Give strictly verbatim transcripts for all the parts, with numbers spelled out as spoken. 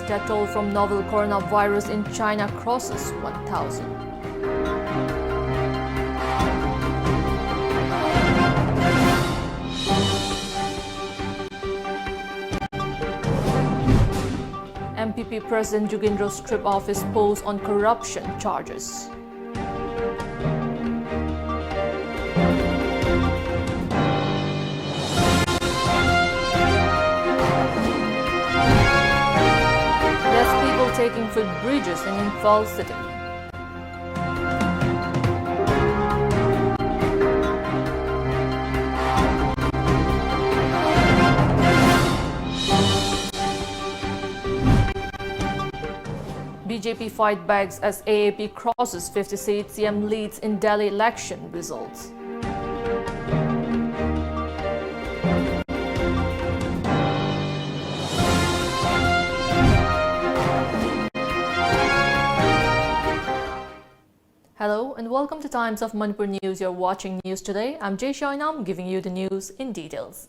Death toll from novel coronavirus in China crosses one thousand. M P P President Jugendro stripped of his post on corruption charges. Less people taking footbridges in Imphal city. B J P fight backs as A A P crosses fifty seats, C M leads in Delhi election results. Hello and welcome to Times of Manipur News. You're watching News Today. I'm Jay Shainam, giving you the news in details.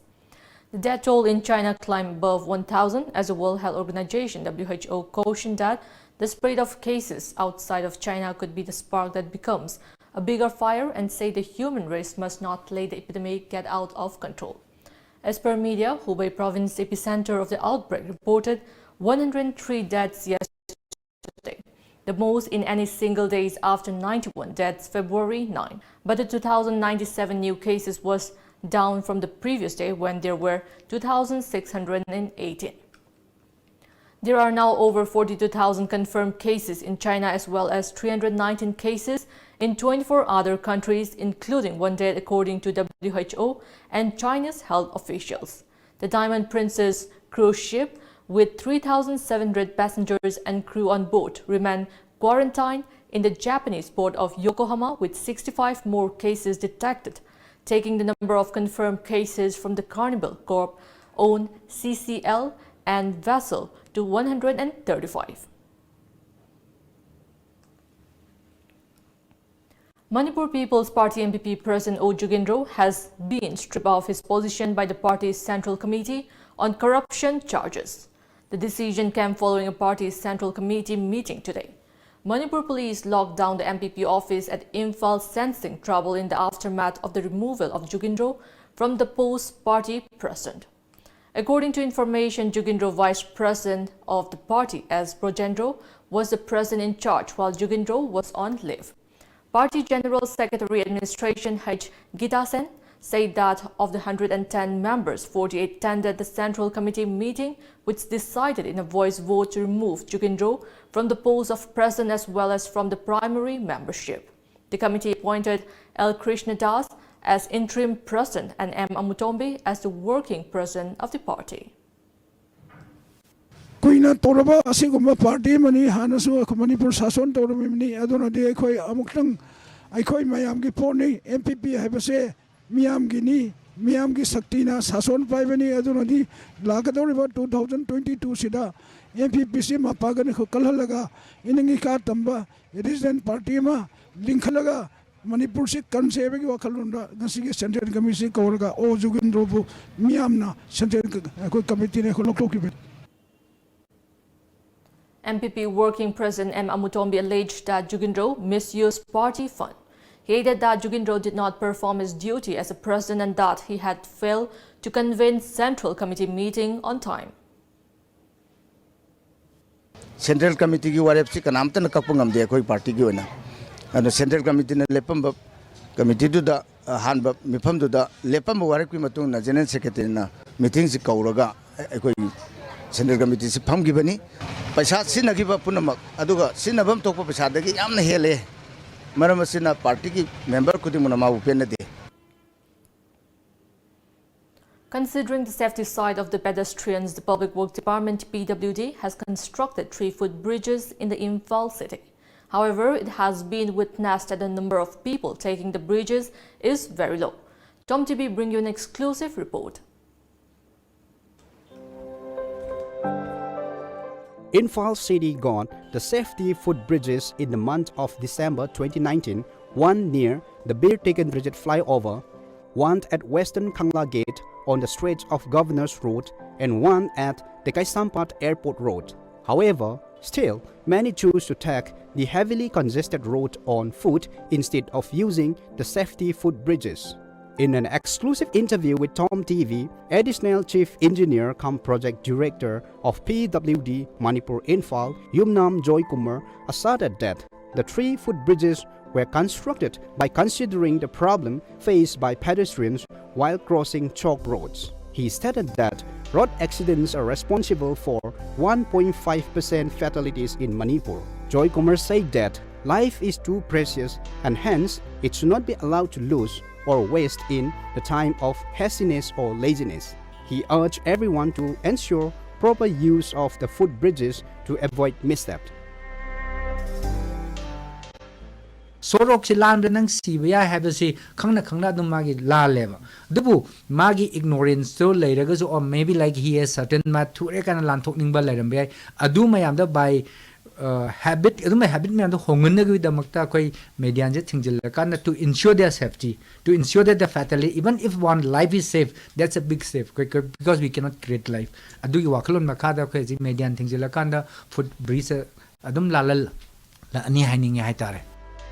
The death toll in China climbed above one thousand as the World Health Organization, W H O, cautioned that the spread of cases outside of China could be the spark that becomes a bigger fire and say the human race must not let the epidemic get out of control. As per media, Hubei province, epicenter of the outbreak, reported one hundred three deaths yesterday, the most in any single days after ninety-one deaths February nine. But the two thousand ninety-seven new cases was down from the previous day when there were two thousand six hundred eighteen. There are now over forty-two thousand confirmed cases in China as well as three hundred nineteen cases in twenty-four other countries, including one death according to W H O and China's health officials. The Diamond Princess cruise ship with three thousand seven hundred passengers and crew on board remain quarantined in the Japanese port of Yokohama, with sixty-five more cases detected, taking the number of confirmed cases from the Carnival Corp owned C C L and vessel to one hundred thirty-five. Manipur People's Party, M P P, President O Jugendro has been stripped of his position by the party's Central Committee on corruption charges. The decision came following a party central committee meeting today. Manipur police locked down the M P P office at Imphal, sensing trouble in the aftermath of the removal of Jugindro from the post party president. According to information, Jugindro, vice president of the party, S Brojendro, was the president in charge while Jugindro was on leave. Party General Secretary Administration H Gitasen said that of the hundred and ten members, forty-eight attended the Central Committee meeting, which decided in a voice vote to remove Jugindro from the post of president as well as from the primary membership. The committee appointed L Krishna Das as interim president and M Amutombi as the working president of the party. ꯀꯨꯏꯅ ꯇꯧꯔꯕ ꯑꯁꯤꯒꯨꯝꯕ party ꯑꯃꯅꯤ꯫ ꯍꯥꯟꯅꯁꯨ ꯑꯩꯈꯣꯏ ꯃꯅꯤꯄꯨꯔ ꯁꯥꯁꯣꯟ ꯇꯧꯔꯝꯃꯤꯕꯅꯤ꯫ ꯑꯗꯨꯅꯗꯤ ꯑꯩꯈꯣꯏ ꯑꯃꯨꯛꯇꯪ ꯑꯩꯈꯣꯏ ꯃꯌꯥꯝꯒꯤ ꯄꯣꯠꯅꯤ꯫ ꯑꯦꯝ ꯄꯤ ꯄꯤ ꯍꯥꯏꯕꯁꯦ ꯃꯤꯌꯥꯝꯒꯤꯅꯤ꯫ ꯃꯤꯌꯥꯝꯒꯤ ꯁꯛꯇꯤꯅ ꯁꯥꯁꯣꯟ ꯄꯥꯏꯕꯅꯤ꯫ ꯑꯗꯨꯅꯗꯤ ꯂꯥꯛꯀꯗꯧꯔꯤꯕ two thousand twenty two ꯁꯤꯗ ꯑꯦꯝ ꯄꯤ ꯄꯤꯁꯤ ꯃꯄꯥꯡꯒꯜ ꯀꯜꯍꯜꯂꯒ ꯏꯅꯤꯡ ꯏꯀꯥ ꯇꯝꯕ ꯔꯤꯖꯅꯦꯜ ꯄꯥꯔꯇꯤ ꯑꯃ ꯂꯤꯡꯈꯠꯂꯒ ꯃꯅꯤꯄꯨꯔꯁꯤ ꯀꯟꯁꯦ ꯍꯥꯏꯕꯒꯤ ꯋꯥꯈꯜꯂꯣꯟꯗ ꯉꯁꯤꯒꯤ ꯁꯦꯟꯇ꯭ꯔꯦꯜ ꯀꯃꯤꯇꯤ ꯀꯧꯔꯒ ꯑꯣ ꯖꯨꯒꯤꯟꯗ꯭ꯔꯣꯕꯨ ꯃꯤꯌꯥꯝꯅ ꯁꯦꯟꯇ꯭ꯔꯦꯜ ꯑꯩꯈꯣꯏ ꯀꯃꯤꯇꯤꯅ ꯑꯩꯈꯣꯏ ꯂꯧꯊꯣꯛꯈꯤꯕꯅꯤ꯫ M P P working president M Amutombi alleged that Jugindro misused party fund. He added that Jugindro did not perform his duty as a president and that he had failed to convene central committee meeting on time. Central ꯀꯃꯤꯇꯤꯒꯤ ꯋꯥꯔꯦꯞꯁꯤ ꯀꯅꯥꯝꯇꯅ ꯀꯛꯄ ꯉꯝꯗꯦ ꯑꯩꯈꯣꯏ ꯄꯥꯔꯇꯤꯒꯤ ꯑꯣꯏꯅ꯫ ꯑꯗꯣ central ꯀꯃꯤꯇꯤꯅ ꯂꯦꯞꯄꯝꯕ ꯀꯃꯤꯇꯤꯗꯨꯗ, ꯑꯍꯥꯟꯕ ꯃꯤꯐꯝꯗꯨꯗ ꯂꯦꯞꯄꯝꯕ ꯋꯥꯔꯦꯞꯀꯤ ꯃꯇꯨꯡ ꯏꯟꯅ ꯖꯦꯅꯔꯦꯜ ꯁꯦꯀ꯭ꯔꯦꯇꯔꯤꯅ ꯃꯤꯇꯤꯡꯁꯤ ꯀꯧꯔꯒ ꯑꯩꯈꯣꯏ ꯁꯦꯟꯇ꯭ꯔꯦꯜ ꯀꯃꯤꯇꯤꯁꯤ ꯐꯝꯈꯤꯕꯅꯤ꯫ ꯄꯩꯁꯥ ꯁꯤꯖꯤꯟꯅꯈꯤꯕ ꯄꯨꯝꯅꯃꯛ ꯑꯗꯨꯒ ꯁꯤꯖꯤꯟꯅꯐꯝ ꯊꯣꯛꯄ ꯄꯩꯁꯥꯗꯒꯤ ꯌꯥꯝꯅ ꯍꯦꯜꯂꯦ꯫ ꯃꯔꯝ ꯑꯁꯤꯅ ꯄꯥꯔꯇꯤꯒꯤ ꯃꯦꯝꯕꯔ ꯈꯨꯗꯤꯡꯃꯛꯅ ꯃꯥꯕꯨ ꯄꯦꯟꯅꯗꯦ꯫ Considering the safety side of the pedestrians, the Public Works Department, P W D, has constructed three-foot bridges in the Imphal city. However, it has been witnessed that the number of people taking the bridges is very low. Tom T V bring you an exclusive report. Imphal city got the safety footbridges in the month of December twenty nineteen, one near the Bir Tegan Bridget flyover, one at Western Kangla Gate on the stretch of Governor's Road, and one at the Kaisampad Airport Road. However, still, many choose to take the heavily congested road on foot instead of using the safety footbridges. In an exclusive interview with Tom T V, Additional Chief Engineer cum Project Director of P W D Manipur Imphal, Yumnam Joykumar, asserted that the three footbridges were constructed by considering the problem faced by pedestrians while crossing chalk roads. He stated that road accidents are responsible for one point five percent fatalities in Manipur. Joykumar said that life is too precious and hence it should not be allowed to lose or waste in the time of hastiness or laziness. He urged everyone to ensure proper use of the footbridges to avoid mishap. ꯁꯣꯔꯣꯛꯁꯤ ꯂꯥꯟꯕꯗ ꯅꯪ ꯁꯤꯕ ꯌꯥꯏ ꯍꯥꯏꯕꯁꯤ ꯈꯪꯅ ꯈꯪꯅ ꯑꯗꯨꯝ ꯃꯥꯒꯤ ꯂꯥꯜꯂꯦꯕ꯫ ꯑꯗꯨꯕꯨ ꯃꯥꯒꯤ ignorance ꯇꯣ ꯂꯩꯔꯒꯁꯨ, or maybe like he has certain, ꯃꯥ ꯊꯨꯔꯦ ꯀꯥꯏꯅ ꯂꯥꯟꯊꯣꯛꯅꯤꯡꯕ ꯂꯩꯔꯝꯕ ꯌꯥꯏ꯫ ꯑꯗꯨ ꯃꯌꯥꯝꯗꯣ by habit, ꯑꯗꯨꯝꯕ habit ꯃꯌꯥꯝꯗꯣ ꯍꯣꯡꯍꯟꯅꯕꯒꯤꯗꯃꯛꯇ ꯑꯩꯈꯣꯏ median say ꯊꯤꯡꯖꯤꯜꯂꯀꯥꯟꯗ, to ensure their safety, to ensure that the fatality, even if one life is saved, that's a big save, because we cannot create life. ꯑꯗꯨꯒꯤ ꯋꯥꯈꯜꯂꯣꯟ ꯃꯈꯥꯗ ꯑꯩꯈꯣꯏ ꯍꯧꯖꯤꯛ median ꯊꯤꯡꯖꯤꯜꯂꯀꯥꯟꯗ footbridge ꯑꯗꯨꯝ ꯂꯥꯜꯍꯜꯂꯛꯑꯅꯤ ꯍꯥꯏꯅꯤꯡꯉꯦ ꯍꯥꯏꯇꯥꯔꯦ꯫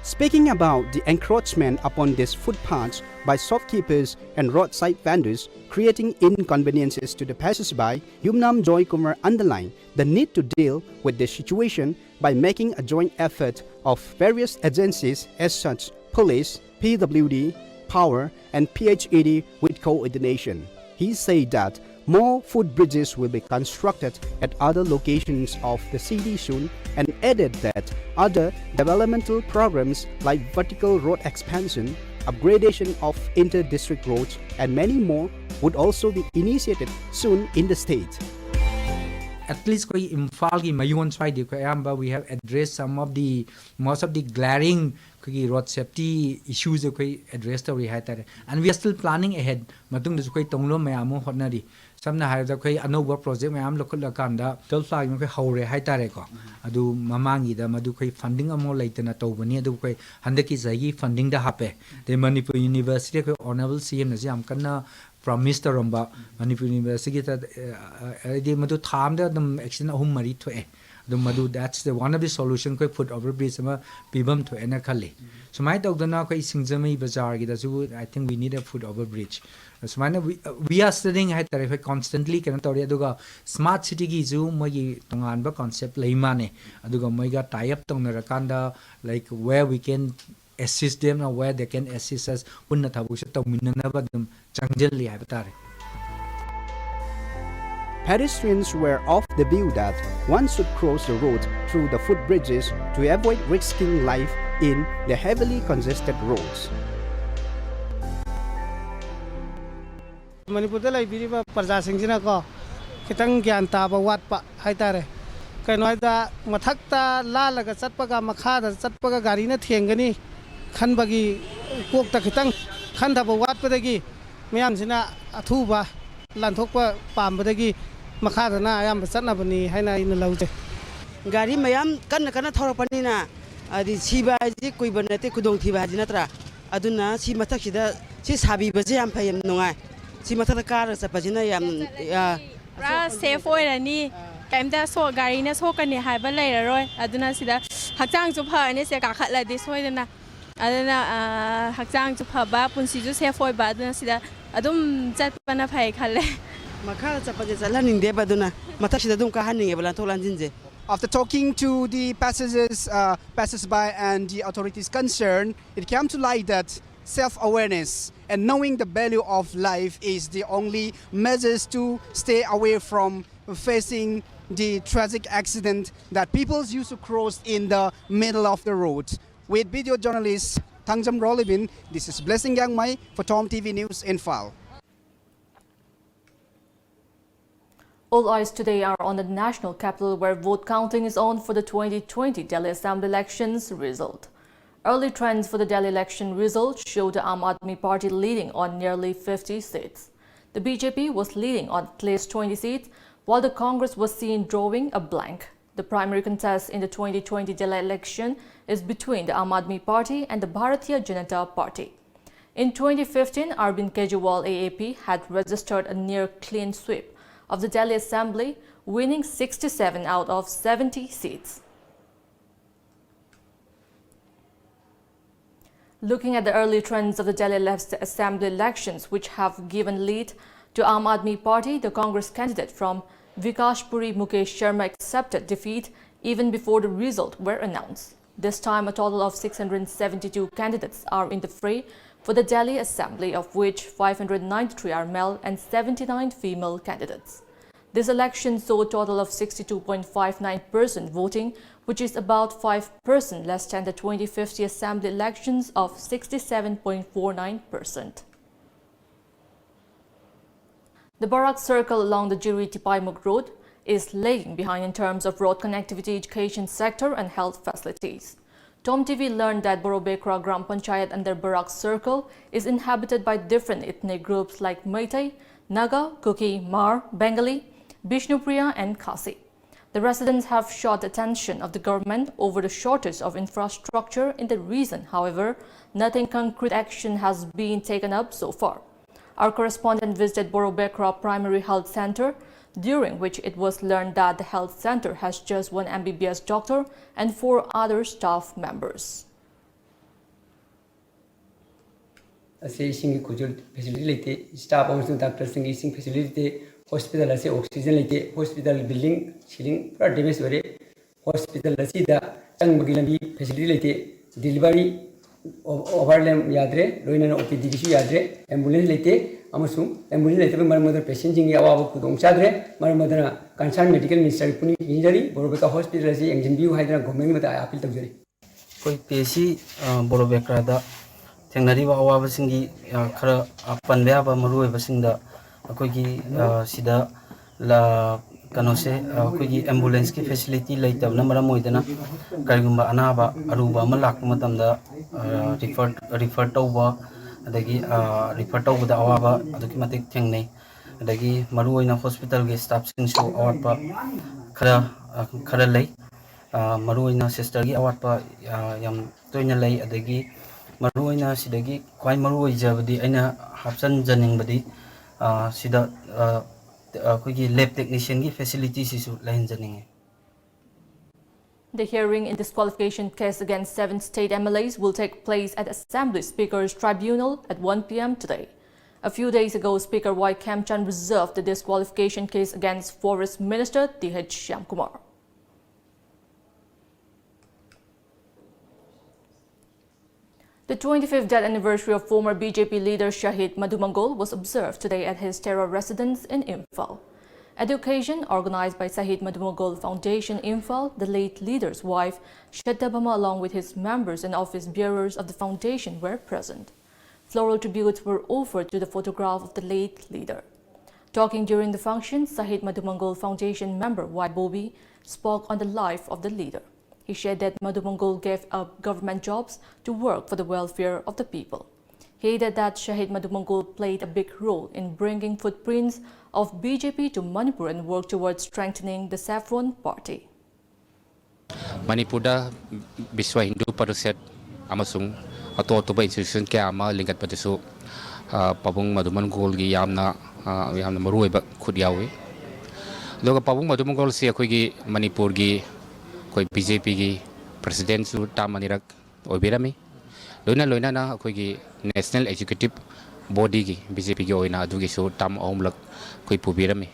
Speaking about the encroachment upon these footpaths by shopkeepers and roadside vendors, creating inconveniences to the passersby, Yumnam Joykumar underlined the need to deal with the situation by making a joint effort of various agencies as such police, P W D, power, and P H E D with coordination. He said that more footbridges will be constructed at other locations of the city soon and added that other developmental programs like vertical road expansion, upgradation of inter-district roads, and many more would also be initiated soon in the state. At least ꯑꯩꯈꯣꯏ ꯏꯝꯐꯥꯜꯒꯤ ꯃꯌꯣꯟ ꯁ꯭ꯋꯥꯏꯗꯤ ꯑꯩꯈꯣꯏ ꯑꯌꯥꯝꯕ we have addressed some of the most of the glaring ꯑꯩꯈꯣꯏꯒꯤ road safety issues ꯑꯩꯈꯣꯏ address ꯇꯧꯔꯤ ꯍꯥꯏꯇꯥꯔꯦ, and we are still planning ahead. ꯃꯇꯨꯡꯗꯁꯨ ꯑꯩꯈꯣꯏ ꯇꯧꯅꯕ ꯃꯌꯥꯝ ꯑꯃ ꯍꯣꯠꯅꯔꯤ꯫ ꯁꯝꯅ ꯍꯥꯏꯔꯕꯗ ꯑꯩꯈꯣꯏ ꯑꯅꯧꯕ project ꯃꯌꯥꯝ ꯂꯧꯈꯠꯂꯀꯥꯟꯗ ꯇꯨꯋꯦꯜꯐ ꯂꯥꯛ ꯑꯩꯈꯣꯏ ꯍꯧꯔꯦ ꯍꯥꯏꯇꯥꯔꯦꯀꯣ꯫ ꯑꯗꯨ ꯃꯃꯥꯡꯒꯤꯗ ꯃꯗꯨ ꯑꯩꯈꯣꯏ funding ꯑꯃꯐꯥꯎ ꯂꯩꯇꯅ ꯇꯧꯕꯅꯤ, ꯑꯗꯨꯕꯨ ꯑꯩꯈꯣꯏ ꯍꯟꯗꯛꯀꯤ ꯆꯍꯤꯒꯤ fundingꯗ ꯍꯥꯞꯄꯦ꯫ ꯑꯗꯩ ꯃꯅꯤꯄꯨꯔ university ꯑꯩꯈꯣꯏ honourable C M ꯅꯁꯨ ꯌꯥꯝ ꯀꯟꯅ ꯄ꯭ꯔꯣꯃꯤꯁ ꯇꯧꯔꯝꯕ ꯃꯅꯤꯄꯨꯔ ꯌꯨꯅꯤꯚꯔꯁꯤꯇꯤꯒꯤꯗ, ꯑ, ꯍꯥꯏꯗꯤ ꯃꯗꯨ ꯊꯥ ꯑꯃꯗ ꯑꯗꯨꯝ ꯑꯦꯛꯁꯤꯗꯦꯟ ꯑꯍꯨꯝ ꯃꯔꯤ ꯊꯣꯛꯑꯦ꯫ ꯑꯗꯨꯝ ꯃꯗꯨ, that's the one of the solution, ꯑꯩꯈꯣꯏ ꯐꯨꯠ ꯑꯣꯚꯔ ꯕ꯭ꯔꯤꯖ ꯑꯃ ꯄꯤꯐꯝ ꯊꯣꯛꯑꯦꯅ ꯈꯜꯂꯤ꯫ ꯁꯨꯃꯥꯏꯅ ꯇꯧꯗꯅ ꯑꯩꯈꯣꯏ ꯁꯤꯡꯖꯃꯩ ꯕꯖꯥꯔꯒꯤꯗꯁꯨ, I think we need a foot over bridge. ꯁꯨꯃꯥꯏꯅ we, we are studying ꯍꯥꯏꯇꯥꯔꯦ, ꯑꯩꯈꯣꯏ constantly ꯀꯩꯅꯣ ꯇꯧꯔꯤ꯫ ꯑꯗꯨꯒ ꯁ꯭ꯃꯥꯔꯠ ꯁꯤꯇꯤꯒꯤꯁꯨ ꯃꯣꯏꯒꯤ ꯇꯣꯉꯥꯟꯕ ꯀꯣꯟꯁꯦꯞ ꯂꯩ ꯃꯥꯅꯦ꯫ ꯑꯗꯨꯒ ꯃꯣꯏꯒ tie up ꯇꯧꯅꯔꯀꯥꯟꯗ, like, where we can assist them or where they can assist us, ꯄꯨꯟꯅ ꯊꯕꯛꯁꯦ ꯇꯧꯃꯤꯟꯅꯅꯕ ꯑꯗꯨꯝ ꯆꯪꯁꯤꯜꯂꯤ ꯍꯥꯏꯕ ꯇꯥꯔꯦ꯫ Pedestrians were of the view that one should cross the road through the footbridges to avoid risking life in the heavily congested roads. ꯃꯅꯤꯄꯨꯔꯗ ꯂꯩꯕꯤꯔꯤꯕ ꯄ꯭ꯔꯖꯥꯁꯤꯡꯁꯤꯅꯀꯣ, ꯈꯤꯇꯪ ꯒ꯭ꯌꯥꯟ ꯇꯥꯕ ꯋꯥꯠꯄ ꯍꯥꯏꯇꯥꯔꯦ꯫ ꯀꯩꯅꯣ ꯍꯥꯏꯗ, ꯃꯊꯛꯇ ꯂꯥꯜꯂꯒ ꯆꯠꯄꯒ ꯃꯈꯥꯗ ꯆꯠꯄꯒ ꯒꯥꯔꯤꯅ ꯊꯦꯡꯒꯅꯤ ꯈꯟꯕꯒꯤ ꯀꯣꯛꯇ ꯈꯤꯇꯪ ꯈꯟꯊꯕ ꯋꯥꯠꯄꯗꯒꯤ ꯃꯤꯌꯥꯝꯁꯤꯅ ꯑꯊꯨꯕ ꯂꯥꯟꯊꯣꯛꯄ ꯄꯥꯝꯕꯗꯒꯤ ꯃꯈꯥꯗꯅ ꯑꯌꯥꯝꯕ ꯆꯠꯅꯕꯅꯤ ꯍꯥꯏꯅ ꯑꯩꯅ ꯂꯧꯖꯩ꯫ ꯒꯥꯔꯤ ꯃꯌꯥꯝ ꯀꯟꯅ ꯀꯟꯅ ꯊꯧꯔꯛꯄꯅꯤꯅ, ꯍꯥꯏꯗꯤ ꯁꯤꯕ ꯍꯥꯏꯁꯤ ꯀꯨꯏꯕ ꯅꯠꯇꯦ, ꯈꯨꯗꯣꯡꯊꯤꯕ ꯍꯥꯏꯁꯤ ꯅꯠꯇ꯭ꯔꯥ? ꯑꯗꯨꯅ ꯁꯤ ꯃꯊꯛꯁꯤꯗ ꯁꯤ ꯁꯥꯕꯤꯕꯁꯦ ꯌꯥꯝ ꯐꯩ, ꯌꯥꯝ ꯅꯨꯡꯉꯥꯏ꯫ ꯁꯤ ꯃꯊꯛꯇ ꯀꯥꯔꯒ ꯆꯠꯄꯁꯤꯅ ꯌꯥꯝ, ꯑ, ꯄꯨꯔꯥ ꯁꯦꯐ ꯑꯣꯏꯔꯅꯤ꯫ ꯀꯩꯝꯇ ꯁꯣ ꯒꯥꯔꯤꯅ ꯁꯣꯛꯀꯅꯤ ꯍꯥꯏꯕ ꯂꯩꯔꯔꯣꯏ꯫ ꯑꯗꯨꯅ ꯁꯤꯗ ꯍꯛꯆꯥꯡꯁꯨ ꯐꯔꯅꯤ ꯁꯦ ꯀꯥꯈꯠꯂꯗꯤ ꯁꯣꯏꯗꯅ꯫ ꯑꯗꯨꯅ, ꯑ, ꯍꯛꯆꯥꯡꯁꯨ ꯐꯕ, ꯄꯨꯟꯁꯤꯁꯨ ꯁꯦꯐ ꯑꯣꯏꯕ꯫ ꯑꯗꯨꯅ ꯁꯤꯗ ꯑꯗꯨꯝ ꯆꯠꯄꯅ ꯐꯩ ꯈꯜꯂꯦ꯫ ꯃꯈꯥꯗ ꯆꯠꯄꯁꯦ ꯆꯠꯍꯟꯅꯤꯡꯗꯦꯕ, ꯑꯗꯨꯅ ꯃꯊꯛꯁꯤꯗ ꯑꯗꯨꯝ ꯀꯥꯍꯟꯅꯤꯡꯉꯦꯕ ꯂꯥꯟꯊꯣꯛ ꯂꯥꯟꯁꯤꯟꯁꯦ꯫ After talking to the passengers, uh, passers-by and the authorities concerned, it came to light that self-awareness and knowing the value of life is the only measures to stay away from facing the tragic accident that people used to cross in the middle of the road. With video journalist Thangjam Rolibin, this is Blessing Yangmai for Tom T V News, Imphal. All eyes today are on the national capital, where vote counting is on for the twenty twenty Delhi Assembly elections result. Early trends for the Delhi election result show the Aam Aadmi Party leading on nearly fifty seats. The B J P was leading on at least twenty seats, while the Congress was seen drawing a blank. The primary contest in the twenty twenty Delhi election is between the Aam Aadmi Party and the Bharatiya Janata Party. In twenty fifteen, Arvind Kejriwal A A P had registered a near clean sweep of the Delhi Assembly, winning sixty-seven out of seventy seats. Looking at the early trends of the Delhi left assembly elections, which have given lead to Aam Aadmi Party, the Congress candidate from Vikashpuri, Mukesh Sharma, accepted defeat even before the results were announced. This time, a total of six hundred seventy-two candidates are in the fray for the Delhi Assembly, of which five hundred ninety-three are male and seventy-nine female candidates. This election saw a total of sixty-two point five nine percent voting, which is about five percent less than the twenty fifteen assembly elections of sixty-seven point four nine percent. The Barak Circle along the Jiri Tipaimukh Road is lagging behind in terms of road connectivity, education sector, and health facilities. Tom T V learned that Borobekra Gram Panchayat under Barak Circle is inhabited by different ethnic groups like Meitei, Naga, Kuki, Hmar, Bengali, Bishnupriya, and Khasi. The residents have sought attention of the government over the shortage of infrastructure in the region. However, nothing concrete action has been taken up so far. Our correspondent visited Borobekra Primary Health Center, during which it was learned that the health center has just one M B B S doctor and four other staff members. ꯑꯁꯤ ꯏꯁꯤꯡꯒꯤ ꯈꯨꯗꯣꯡ facility ꯂꯩꯇꯦ꯫ Staff ꯑꯃꯁꯨꯡ ꯗꯥꯛꯇꯔꯁꯤꯡꯒꯤ ꯏꯁꯤꯡ facility ꯂꯩꯇꯦ꯫ Hospital ꯑꯁꯤ ꯑꯣꯛꯁꯤꯖꯟ ꯂꯩꯇꯦ꯫ Hospital building ceiling ꯄꯨꯔꯥ ꯗꯦꯃꯦꯖ ꯑꯣꯏꯔꯦ꯫ ꯍꯣꯁꯄꯤꯇꯥꯜ ꯑꯁꯤꯗ ꯆꯪꯕꯒꯤ ꯂꯝꯕꯤ ꯐꯦꯁꯤꯂꯤꯇꯤ ꯂꯩꯇꯦ꯫ ꯗꯤꯂꯤꯚꯔꯤ ꯑꯣꯚꯔ ꯂꯦꯝ ꯌꯥꯗ꯭ꯔꯦ, ꯂꯣꯏꯅꯅ ꯑꯣ ꯄꯤ ꯗꯤꯒꯤꯁꯨ ꯌꯥꯗ꯭ꯔꯦ꯫ ꯑꯦꯝꯕꯨꯂꯦꯟꯁ ꯂꯩꯇꯦ ꯑꯃꯁꯨꯡ ꯑꯦꯝꯕꯨꯂꯦꯟꯁ ꯂꯩꯇꯕꯒꯤ ꯃꯔꯝ ꯑꯣꯏꯗꯨꯅ ꯄꯦꯁꯦꯟꯁꯤꯡꯒꯤ ꯑꯋꯥꯕ ꯈꯨꯗꯣꯡ ꯆꯥꯗ꯭ꯔꯦ꯫ ꯃꯔꯝ ꯑꯗꯨꯅ ꯀꯟꯁꯔꯟ ꯃꯦꯗꯤꯀꯦꯜ ꯃꯤꯅꯤꯁꯇꯔꯒꯤ ꯄꯨꯛꯅꯤꯡ ꯆꯤꯡꯁꯤꯟꯖꯔꯤ, ꯕꯣꯔꯣꯕꯦꯀꯥ ꯍꯣꯁꯄꯤꯇꯥꯜ ꯑꯁꯤ ꯌꯦꯡꯁꯤꯟꯕꯤꯌꯨ ꯍꯥꯏꯗꯨꯅ ꯒꯣꯔꯃꯦꯟꯒꯤ ꯃꯊꯛ ꯑꯄꯤꯜ ꯇꯧꯖꯔꯤ꯫ ꯑꯩꯈꯣꯏ ꯄꯤ ꯑꯩꯆ ꯁꯤ ꯕꯣꯔꯣꯕꯦꯀ꯭ꯔꯥꯗ ꯊꯦꯡꯅꯔꯤꯕ ꯑꯋꯥꯕꯁꯤꯡꯒꯤ ꯈꯔ ꯄꯟꯕ ꯌꯥꯕ ꯃꯔꯨꯑꯣꯏꯕꯁꯤꯡꯗ ꯑꯩꯈꯣꯏꯒꯤ ꯁꯤꯗ ꯀꯩꯅꯣꯁꯦ, ꯑꯩꯈꯣꯏꯒꯤ ꯑꯦꯝꯕꯨꯂꯦꯟꯁꯀꯤ ꯐꯦꯁꯤꯂꯤꯇꯤ ꯂꯩꯇꯕꯅ ꯃꯔꯝ ꯑꯣꯏꯗꯅ ꯀꯔꯤꯒꯨꯝꯕ ꯑꯅꯥꯕ ꯑꯔꯨꯕ ꯑꯃ ꯂꯥꯛꯄ ꯃꯇꯝꯗ ꯔꯤꯐꯔ ꯔꯤꯐꯔ ꯇꯧꯕ, ꯑꯗꯒꯤ ꯔꯤꯐꯔ ꯇꯧꯕꯗ ꯑꯋꯥꯕ ꯑꯗꯨꯛꯀꯤ ꯃꯇꯤꯛ ꯊꯦꯡꯅꯩ꯫ ꯑꯗꯒꯤ ꯃꯔꯨꯑꯣꯏꯅ ꯍꯣꯁꯄꯤꯇꯥꯜꯒꯤ ꯁ꯭ꯇꯥꯐꯁꯤꯡꯁꯨ ꯑꯋꯥꯠꯄ ꯈꯔ ꯈꯔ ꯂꯩ꯫ ꯃꯔꯨꯑꯣꯏꯅ ꯁꯤꯁꯇꯔꯒꯤ ꯑꯋꯥꯠꯄ ꯌꯥꯝ ꯇꯣꯏꯅ ꯂꯩ꯫ ꯑꯗꯒꯤ ꯃꯔꯨꯑꯣꯏꯅ ꯁꯤꯗꯒꯤ ꯈ꯭ꯋꯥꯏ ꯃꯔꯨ ꯑꯣꯏꯖꯕꯗꯤ ꯑꯩꯅ ꯍꯥꯞꯆꯤꯟꯖꯅꯤꯡꯕꯗꯤ, ꯑ, ꯁꯤꯗ, ꯑ, ꯑꯩꯈꯣꯏꯒꯤ lab technicianꯒꯤ facilityꯁꯤꯁꯨ ꯂꯩꯍꯟꯖꯅꯤꯡꯉꯤ꯫ The hearing in disqualification case against seven state M L As will take place at Assembly Speakers Tribunal at one p m today. A few days ago, Speaker Y Khemchand reserved the disqualification case against Forest Minister T H Shyamkumar. The twenty-fifth death anniversary of former B J P leader Shahid Madhu Mangal was observed today at his Terra residence in Imphal. At the occasion, organized by Shahid Madhu Mangal Foundation Imphal, the late leader's wife, Shetta Bhama, along with his members and office bearers of the foundation, were present. Floral tributes were offered to the photograph of the late leader. Talking during the function, Shahid Madhu Mangal Foundation member Y Bobi spoke on the life of the leader. He shared that Madhu Mangal gave up government jobs to work for the welfare of the people. He added that Shahid Madhu Mangal played a big role in bringing footprints of B J P to Manipur and worked towards strengthening the Saffron Party. ꯃꯅꯤꯄꯨꯔꯗ ꯕꯤꯁ꯭ꯋ ꯍꯤꯟꯗꯨ ꯄꯔꯤꯁꯠ ꯑꯃꯁꯨꯡ ꯑꯇꯣꯞ ꯑꯇꯣꯞꯄ institution ꯀꯌꯥ ꯑꯃ ꯂꯤꯡꯈꯠꯄꯗꯁꯨ, ꯑ, ꯄꯥꯕꯨꯡ ꯃꯙꯨ ꯃꯟꯒꯣꯜꯒꯤ ꯌꯥꯝꯅ, ꯑ, ꯌꯥꯝꯅ ꯃꯔꯨꯑꯣꯏꯕ ꯈꯨꯠ ꯌꯥꯎꯏ꯫ ꯑꯗꯨꯒ ꯄꯥꯕꯨꯡ ꯃꯙꯨ ꯃꯟꯒꯣꯜꯁꯤ ꯑꯩꯈꯣꯏꯒꯤ ꯃꯅꯤꯄꯨꯔꯒꯤ, ꯑꯩꯈꯣꯏ BJPꯒꯤ presidentꯁꯨ term ꯑꯅꯤꯔꯛ ꯑꯣꯏꯕꯤꯔꯝꯃꯤ꯫ ꯂꯣꯏꯅ ꯂꯣꯏꯅꯅ ꯑꯩꯈꯣꯏꯒꯤ national executive bodyꯒꯤ, BJPꯒꯤ ꯑꯣꯏꯅ ꯑꯗꯨꯒꯤꯁꯨ term ꯑꯍꯨꯝꯂꯛ ꯑꯩꯈꯣꯏ ꯄꯨꯕꯤꯔꯝꯃꯤ꯫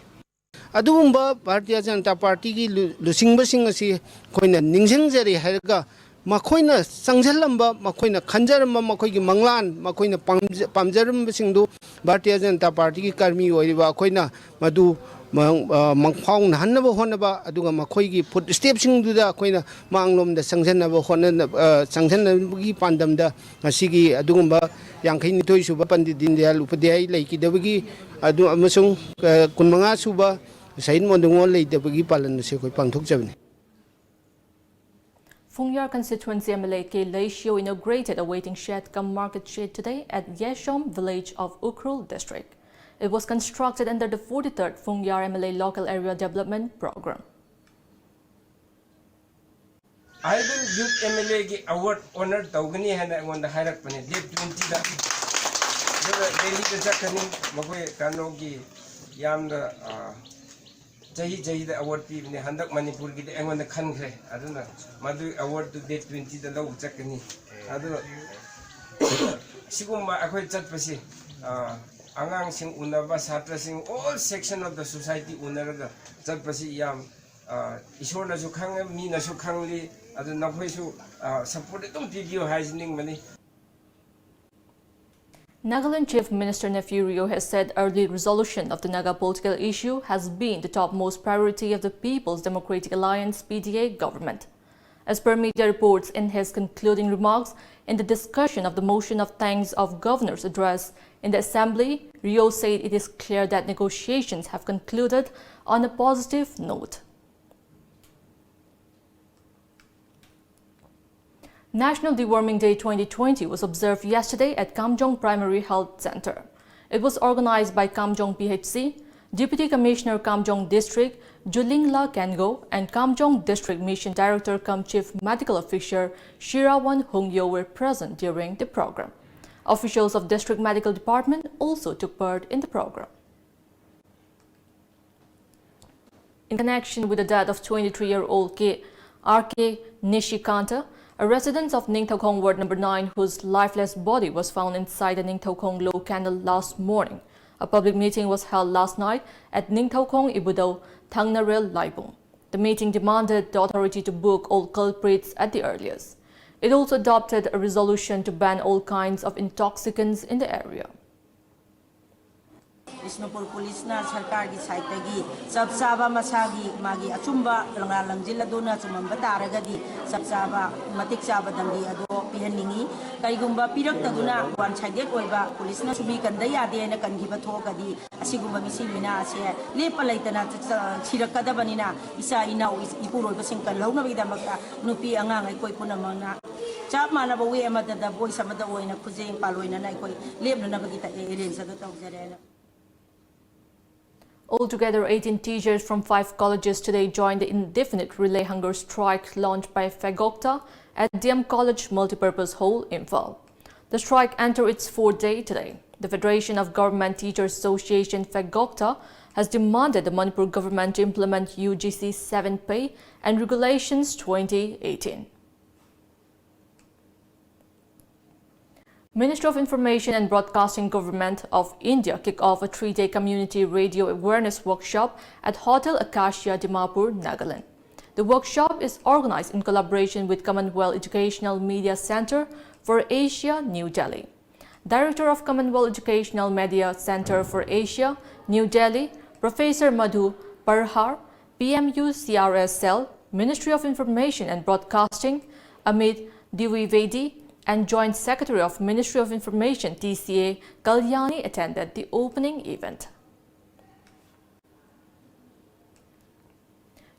ꯑꯗꯨꯒꯨꯝꯕ ꯚꯥꯔꯇꯤꯌ ꯖꯅꯇꯥ ꯄꯥꯔꯇꯤꯒꯤ ꯂꯨ- ꯂꯨꯆꯤꯡꯕꯁꯤꯡ ꯑꯁꯤ ꯑꯩꯈꯣꯏꯅ ꯅꯤꯡꯁꯤꯡꯖꯔꯤ ꯍꯥꯏꯔꯒ, ꯃꯈꯣꯏꯅ ꯆꯪꯁꯤꯜꯂꯝꯕ, ꯃꯈꯣꯏꯅ ꯈꯟꯖꯔꯝꯕ, ꯃꯈꯣꯏꯒꯤ ꯃꯪꯂꯥꯟ, ꯃꯈꯣꯏꯅ ꯄꯥꯝꯖ- ꯄꯥꯝꯖꯔꯝꯕꯁꯤꯡꯗꯨ ꯚꯥꯔꯇꯤꯌ ꯖꯅꯇꯥ ꯄꯥꯔꯇꯤꯒꯤ ꯀꯔꯃꯤ ꯑꯣꯏꯔꯤꯕ ꯑꯩꯈꯣꯏꯅ ꯃꯗꯨ ꯃꯪ- ꯑ, ꯃꯪꯐꯥꯎꯅꯍꯟꯅꯕ ꯍꯣꯠꯅꯕ, ꯑꯗꯨꯒ ꯃꯈꯣꯏꯒꯤ footstepꯁꯤꯡꯗꯨꯗ ꯑꯩꯈꯣꯏꯅ ꯃꯥꯡꯂꯣꯝꯗ ꯆꯪꯁꯤꯟꯅꯕ ꯍꯣꯠꯅꯅꯕ, ꯑ, ꯆꯪꯁꯤꯟꯅꯕꯒꯤ ꯄꯥꯟꯗꯝꯗ ꯉꯁꯤꯒꯤ ꯑꯗꯨꯒꯨꯝꯕ ꯌꯥꯡꯈꯩ ꯅꯤꯊꯣꯏ ꯁꯨꯕ ꯄꯟꯗꯤꯠ ꯗꯤꯟꯗꯌꯥꯜ ꯎꯄꯥꯙ꯭ꯌꯥꯌ ꯂꯩꯈꯤꯗꯕꯒꯤ ꯑꯗꯨ ꯑꯃꯁꯨꯡ, ꯑ, ꯀꯨꯟꯃꯉꯥ ꯁꯨꯕ ꯁꯍꯤꯗ ꯃꯣꯗꯨꯉꯣꯜ ꯂꯩꯇꯕꯒꯤ ꯄꯥꯂꯟ ꯑꯁꯤ ꯑꯩꯈꯣꯏ ꯄꯥꯡꯊꯣꯛꯆꯕꯅꯤ꯫ Phungyar constituency M L A K Leishio inaugurated a waiting shed cum market shed today at Yeshom village of Ukhrul district. It was constructed under the forty-third Phungyar M L A Local Area Development Program. Idol youth M L ꯑꯦꯒꯤ award honour ꯇꯧꯒꯅꯤ ꯍꯥꯏꯅ ꯑꯩꯉꯣꯟꯗ ꯍꯥꯏꯔꯛꯄꯅꯦ, date ꯇ꯭ꯋꯦꯟꯇꯤꯗ꯫ ꯑꯗꯨꯒ ꯗꯦꯜꯂꯤꯗ ꯆꯠꯀꯅꯤ꯫ ꯃꯈꯣꯏ ꯀꯩꯅꯣꯒꯤ ꯌꯥꯝꯅ, ꯑ, ꯆꯍꯤ ꯆꯍꯤꯗ ꯑꯦꯋꯥꯔꯗ ꯄꯤꯕꯅꯦ꯫ ꯍꯟꯗꯛ ꯃꯅꯤꯄꯨꯔꯒꯤꯗꯤ ꯑꯩꯉꯣꯟꯗ ꯈꯟꯈ꯭ꯔꯦ꯫ ꯑꯗꯨꯅ ꯃꯗꯨꯒꯤ ꯑꯦꯋꯥꯔꯗꯇꯨ ꯗꯦꯠ ꯇ꯭ꯋꯦꯟꯇꯤꯗ ꯂꯧꯕ ꯆꯠꯀꯅꯤ꯫ ꯑꯗꯨ ꯁꯤꯒꯨꯝꯕ ꯑꯩꯈꯣꯏ ꯆꯠꯄꯁꯤ, ꯑ, ꯑꯉꯥꯡꯁꯤꯡ ꯎꯅꯕ, ꯁꯥꯇ꯭ꯔꯁꯤꯡ, all section of the society ꯎꯅꯔꯒ ꯆꯠꯄꯁꯤ ꯌꯥꯝ, ꯑ, ꯏꯁꯣꯔꯅꯁꯨ ꯈꯪꯉꯦ, ꯃꯤꯅꯁꯨ ꯈꯪꯂꯤ꯫ ꯑꯗꯨ ꯅꯈꯣꯏꯁꯨ, ꯑ, ꯁꯞꯄꯣꯔꯠ ꯑꯗꯨꯝ ꯄꯤꯕꯤꯌꯨ ꯍꯥꯏꯖꯅꯤꯡꯕꯅꯤ꯫ Nagaland Chief Minister Neiphiu Rio has said early resolution of the Naga political issue has been the topmost priority of the People's Democratic Alliance, P D A, government. As per media reports, in his concluding remarks in the discussion of the motion of thanks of governor's address in the assembly, Rio said it is clear that negotiations have concluded on a positive note. National Deworming Day twenty twenty was observed yesterday at Kamjong Primary Health Center. It was organized by Kamjong P H C, Deputy Commissioner Kamjong District, Julingla Kengo, and Kamjong District Mission Director cum Chief Medical Officer Shirawan Hungyo were present during the program. Officials of District Medical Department also took part in the program. In connection with the death of twenty-three-year-old K-, R K Nishikanta, a resident of Ningthaokhong Ward number nine, whose lifeless body was found inside the Ningthaokhong Low Canal last morning, a public meeting was held last night at Ningthaokhong Ibudao, Thangnarel Laibung. The meeting demanded the authority to book all culprits at the earliest. It also adopted a resolution to ban all kinds of intoxicants in the area. Bishnupur ꯄꯨꯂꯤꯁꯅ ꯁꯔꯀꯥꯔꯒꯤ ꯁꯥꯏꯠꯇꯒꯤ ꯆꯞ ꯆꯥꯕ ꯃꯁꯥꯒꯤ ꯃꯥꯒꯤ ꯑꯆꯨꯝꯕ ꯂꯪꯂꯥ ꯂꯪꯖꯤꯜ ꯑꯗꯨꯅ ꯆꯨꯝꯃꯝꯕ ꯇꯥꯔꯒꯗꯤ ꯆꯞ ꯆꯥꯕ ꯃꯇꯤꯛ ꯆꯥꯕ ꯗꯟꯗꯤ ꯑꯗꯨ ꯄꯤꯍꯟꯅꯤꯡꯏ꯫ ꯀꯔꯤꯒꯨꯝꯕ ꯄꯤꯔꯛꯇꯗꯨꯅ ꯋꯥꯟ ꯁꯥꯏꯗꯦꯠ ꯑꯣꯏꯕ ꯄꯨꯂꯤꯁꯅꯁꯨ ꯃꯤ ꯀꯟꯗ ꯌꯥꯗꯦ ꯍꯥꯏꯅ ꯀꯟꯈꯤꯕ ꯊꯣꯛꯑꯒꯗꯤ ꯑꯁꯤꯒꯨꯝꯕ ꯃꯤꯁꯤ ꯃꯤꯅꯥ ꯑꯁꯦ ꯂꯦꯞꯄ ꯂꯩꯇꯅ ꯆ-, ꯆ-, ꯁꯤꯔꯛꯀꯗꯕꯅꯤꯅ ꯏꯆꯥ ꯏꯅꯥꯎ ꯏ-, ꯏꯄꯨꯔꯣꯏꯕꯁꯤꯡ ꯀꯜꯍꯧꯅꯕꯒꯤꯗꯃꯛꯇ ꯅꯨꯄꯤ ꯑꯉꯥꯡ ꯑꯩꯈꯣꯏ ꯄꯨꯝꯅꯃꯛꯅ ꯆꯞ ꯃꯥꯟꯅꯕ ꯋꯦ ꯑꯃꯗ, ꯚꯣꯏꯁ ꯑꯃꯗ ꯑꯣꯏꯅ ꯈꯨꯖꯦꯡ ꯄꯥꯜꯂꯣꯏꯅꯅ ꯑꯩꯈꯣꯏ ꯂꯦꯞꯅꯅꯕꯒꯤ ꯇ-, ꯑꯦꯔꯦꯟꯖ ꯑꯗꯨ ꯇꯧꯖꯔꯦꯅ꯫ Altogether, eighteen teachers from five colleges today joined the indefinite relay hunger strike launched by FEGOGTA at D M College Multipurpose Hall, Imphal. The strike entered its fourth day today. The Federation of Government Teachers Association, FEGOGTA, has demanded the Manipur government to implement U G C seven pay and regulations twenty eighteen. Ministry of Information and Broadcasting, Government of India kick off a three-day community radio awareness workshop at Hotel Acacia, Dimapur, Nagaland. The workshop is organized in collaboration with Commonwealth Educational Media Center for Asia, New Delhi. Director of Commonwealth Educational Media Center for Asia, New Delhi, Professor Madhu Parhar, P M U C R S cell, Ministry of Information and Broadcasting, Amit Dwivedi, and Joint Secretary of Ministry of Information, T C A, Kalyani attended the opening event.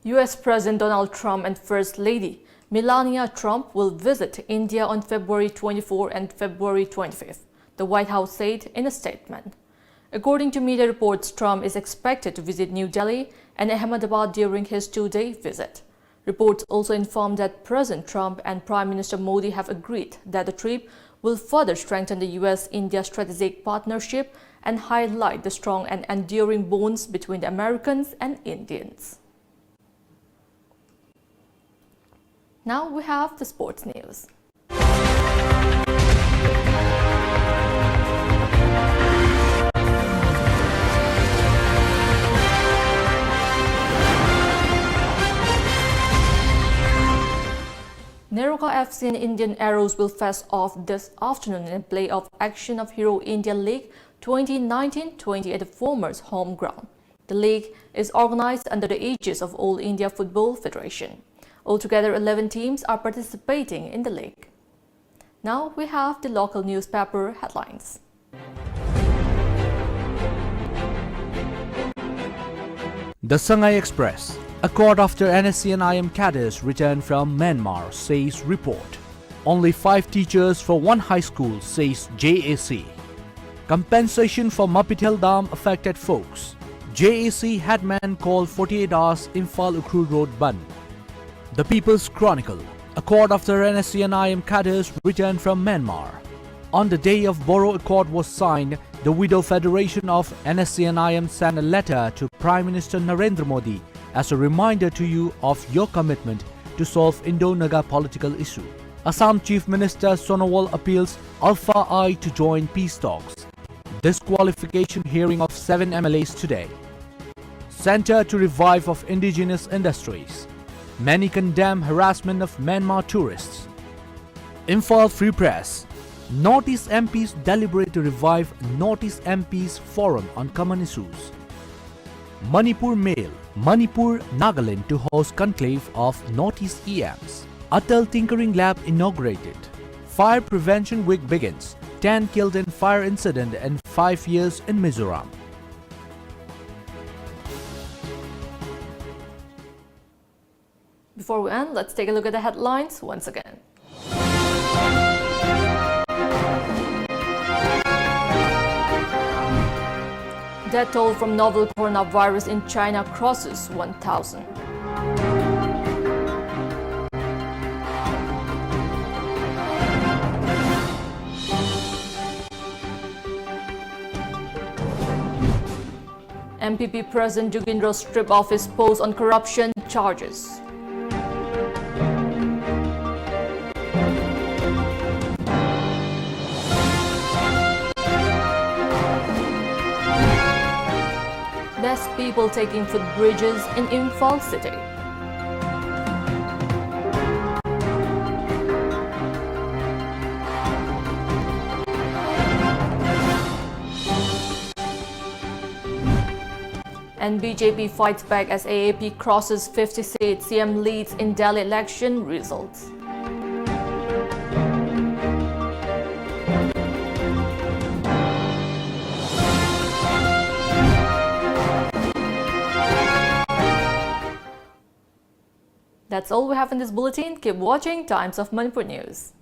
U S President Donald Trump and First Lady Melania Trump will visit India on February twenty-four and February twenty-fifth, the White House said in a statement. According to media reports, Trump is expected to visit New Delhi and Ahmedabad during his two-day visit. Reports also inform that President Trump and Prime Minister Modi have agreed that the trip will further strengthen the U S India strategic partnership and highlight the strong and enduring bonds between the Americans and Indians. Now we have the sports news. NEROCA F C and Indian Arrows will face off this afternoon in a playoff action of Hero India League twenty nineteen twenty at the former's home ground. The league is organized under the aegis of All India Football Federation. Altogether, eleven teams are participating in the league. Now we have the local newspaper headlines. The Sangai Express. A court after N S C and I M cadres return from Myanmar, says report. Only five teachers for one high school, says J A C. Compensation for Mapithel Dam affected folks. J A C headman called forty-eight hours Imphal Ukhrul Road Bandh. The People's Chronicle. A court after N S C N I M cadres returned from Myanmar. On the day of Bodo Accord was signed, the Widow Federation of N S C N I M sent a letter to Prime Minister Narendra Modi as a reminder to you of your commitment to solve Indo-Naga political issue. Assam Chief Minister Sonowal appeals Alpha I to join peace talks. Disqualification hearing of seven M L As today. Center to revive of indigenous industries. Many condemn harassment of Myanmar tourists. Imphal Free Press. Northeast M Ps deliberate to revive Northeast M Ps Forum on common issues. Manipur Mail. Manipur, Nagaland to host conclave of Northeast E Ms. Atal Tinkering Lab inaugurated. Fire Prevention Week begins. Ten killed in fire incident in five years in Mizoram. Before we end, let's take a look at the headlines once again. Death toll from novel coronavirus in China crosses one thousand. M P P President Jugindro stripped of his post on corruption charges. Less people taking footbridges in Imphal city. And B J P fights back as A A P crosses fifty seats, C M leads in Delhi election results. That's all we have in this bulletin. Keep watching Times of Manipur News.